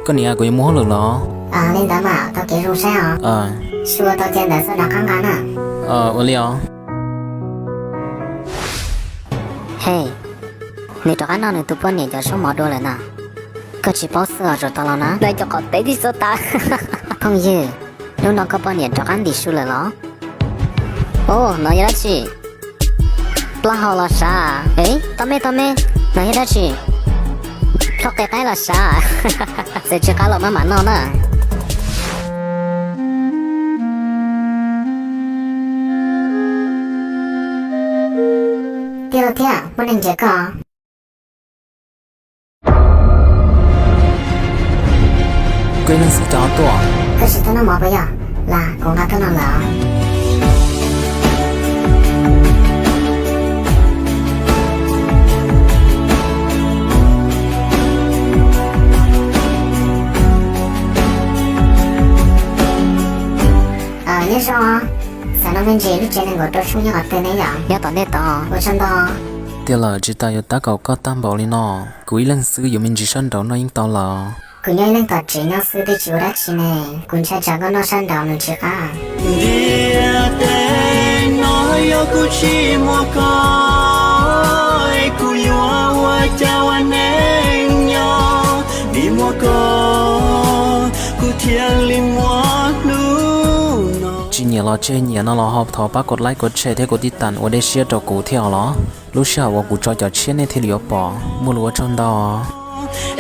Koj niam, kuv yuav mus hauj lwm los. Li ntawd mas tau kev zoo saib os. Xyuas tau ces ntawd txhob rov qab nqa na. Ua li os. Hej, nws rov qab noj nws tus poj niam cov zaub mov dua lawm na. Koj tsis paub xwb os, zaum tau los na. Noj cov qos teb tib xwb tas. Phooj ywg, hnub no koj poj niam rov qab ntim su lawm los? Ub, no yog dab tsi? Plaub hau los sav? Ev, tau me tau me. No yog dab tsi? Plhaub qe qaib los sav? Txawm tsis qab los maj mam noj na. Tiag thiab, muaj neeg nrhiav koj. Koj ib leeg xwb cas ho tuaj? Koj tsis tuaj noj mov puas yog? Los kuv nqa tuaj no lawm. Nyob zoo, xav nug me ntsis lub tsev nees nkaum rau xyoo nyob qhov twg ne yom? Nyob tom ntej tod. Ua tsaug ntau. Tiag lawm, tsis tas yuav tab kaum koj tag npaum li no. Kuv ib leeg xwb yuav me ntsis sab nraud noj yeej tau lawm. Kuv nyob ib leeg tom tsev nyob xwb twb tsis ua dab tsi ne, kuv ntshai tsam koj noj sab nraud nws tsis qab. Ntiaj teb no yog kuv tsis muaj koj, kuv yuav ua cas ua neej nyob, vim muaj koj kuv thiaj li muaj hnub no. Tsis nyiam los tseg, nyiam no los ho thov pab kov like, kov share thiab kov tib tas ua dej siab rau kuv thiab os los. Lub sij hawm uas kuv tso cov tshiab nej thiaj li yuav pom. Muaj lus ua tsaug ntau.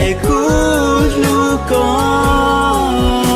Es kuv hlub koj.